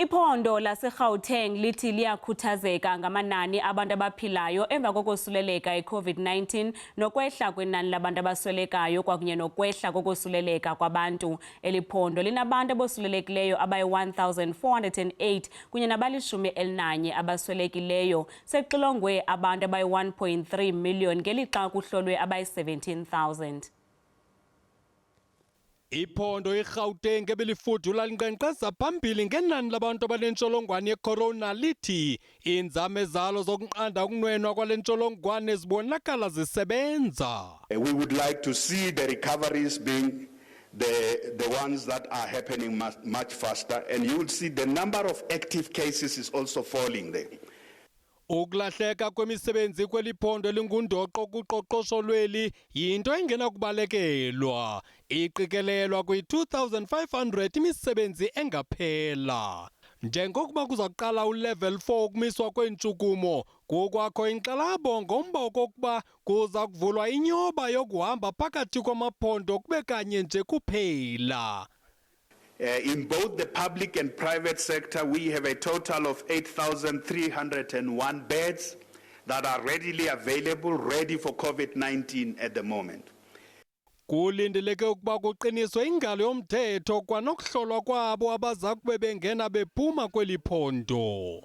Iphondo laseGauteng lithi liyakhuthazeka ngamanani abantu abaphilayo emva kokosuleleka i-COVID-19 nokwehla kwenani labantu abaswelekayo kwakunye nokwehla kokosuleleka kwabantu. Eli phondo linabantu abosulelekileyo abayi-1,408 kunye nabalishumi elinanye abaswelekileyo. Sekuxilongwe abantu abayi-1.3 million ngelixa kuhlolwe abayi-17,000. Iphondo iGauteng ebelifudula linkqenkqeza phambili ngenani labantu abanentsholongwane yecorona lithi iinzame zalo zokunqanda ukunwenwa kwale ntsholongwane zibonakala zisebenza. We would like to see the recoveries being the ones that are happening much, much faster, and you will see the number of active cases is also falling there. Ukulahleka kwemisebenzi kweli phondo elingundoqo kuqoqosho lweli yinto engenakubalekelwa. Iqikelelwa kwi-2500 imisebenzi engaphela. Njengokuba kuza kuqala ulevel 4 ukumiswa kweentshukumo, kukwakho inkxalabo ngomba okokuba kuza kuvulwa inyoba yokuhamba phakathi kwamaphondo kube kanye nje kuphela. In both the public and private sector, we have a total of 8,301 beds that are readily available, ready for COVID-19 at the moment. Kulindeleke ukuba kuqiniswe ingalo yomthetho kwanokuhlolwa kwabo abaza kube bengena bephuma kweli phondo.